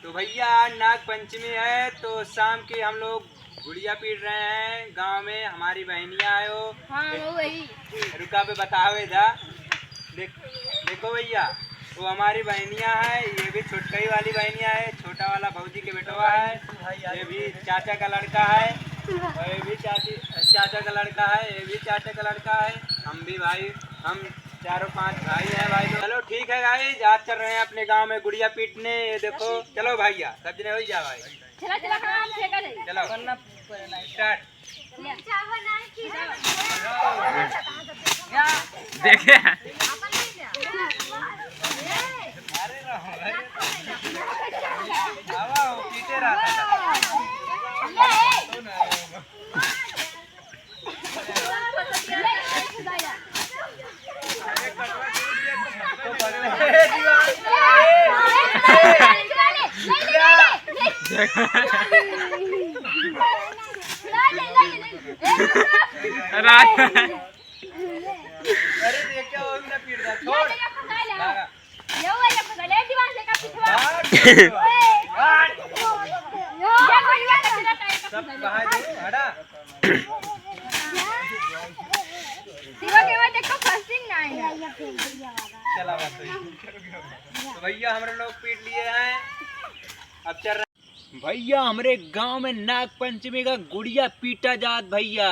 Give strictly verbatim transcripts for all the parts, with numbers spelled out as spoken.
तो भैया, आज नाग पंचमी है, तो शाम की हम लोग गुड़िया पीट रहे हैं गांव में। हमारी बहनिया है वो। हाँ, वो वही। रुका, बे बतावे जा। देख, देखो भैया, वो हमारी बहनिया है, ये भी छोटकई वाली बहनिया है, छोटा वाला भौजी के बेटवा है, ये भी चाचा का लड़का है, और ये भी चाची, चाचा का लड़का है, ये भी चाचा का लड़का है, हम भी भाई, हम चारों पांच भाई हैं भाई लोग। चलो ठीक है गाइस, आज चल रहे हैं अपने गांव में गुड़िया पीटने। ये देखो, चलो भैया, सब जने हो जा भाई। चला, चला, हाँ, हम ठेका ले। चलो, स्टार्ट। देखे। अरे, ये क्या हो गया, पीट रहा? छोड़। ये वो है, ये फंसा ले, दीवार से का पिछवा। सब बाहर दे, हटा। शिवा के बाद देखो, फर्स्टिंग ना है। चला बस, सही। तो भैया, हमरे लोग पीट लिए हैं। अब चल रहे भैया, हमरे गांव में नाग पंचमी का गुड़िया पीटा जात भैया।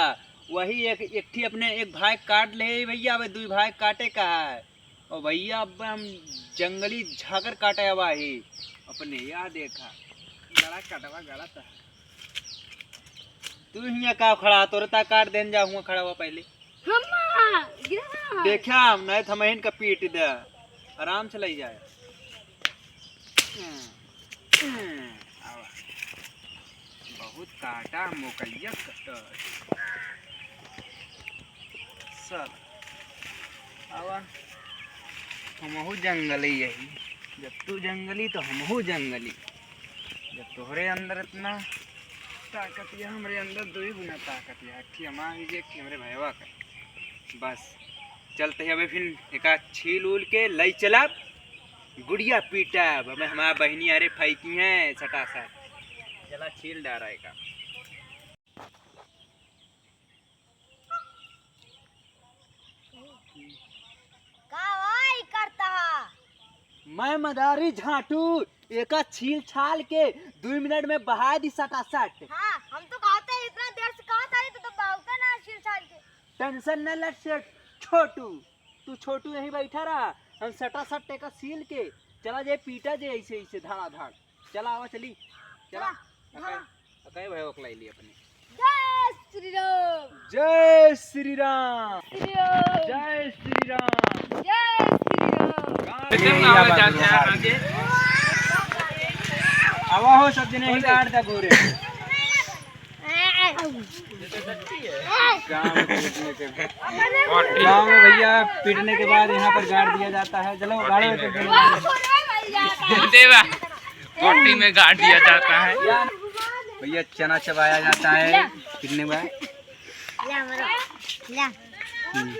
वही एक, एक ठी अपने एक भाई काट ले भैया, अब दुई भाई काटे का है। और भैया, अब हम जंगली झागर काटे आवा ही। अपने या देखा, गला कटवा गला त। तू हिया का खड़ा, तोरे ता काट देन जा, हुआ खड़ा हुआ पहले। हम्मा, गिरा। देखा, हम नहीं थमहिन का पीट दे, आराम से ले जाए। आवा। बहुत काटा मोकलिया कटर। सब। आवा। हमहू जंगली यही। जब तू जंगली तो हमहू जंगली। जब तोहरे अंदर इतना ताकत है, हमरे अंदर दुई गुना ताकत है। अक्खी हमार ही जे, अक्खी हमरे भयवा का। बस। चलते ही अबे फिर एका छील उल के लई चला। गुड़िया पीटा, अब हमार बहिनी अरे फैकी हैं सटासट। चला छील डारा एका। का भाई करता है? मैं मदारी झांटू, एका छील छाल के दुई मिनट में बहा दी सटासट। हाँ, हम तो कहते हैं, इतना देर से कहता है, तो, तो बावते ना छील छाल के। टेंशन न ले सेठ छोटू, तू छोटू यहीं बैठा रहा, हम सटासट एका छील के चला जाए, पीटा जाए ऐसे ऐसे धड़ाधड़। चला आवा चली, चला। चला, अकई, हाँ। अकई भाई ओकलाई ली अपने। जय श्री राम। जय श्री राम। श्री राम। जय श्री राम। जय श्री राम। गाँव में आवा जाते हैं आगे। आवा हो सब जने ही काट दा गोरे। गाँव में पीटने के बाद, गाँव में भैया पीटने के बाद यहाँ पर गाड़ दिया जाता है। चलो गाड़ो। देवा, कोठी में गाड़ दिया जाता है। भैया चना चबाया जाता है। कितने बार? हम्म।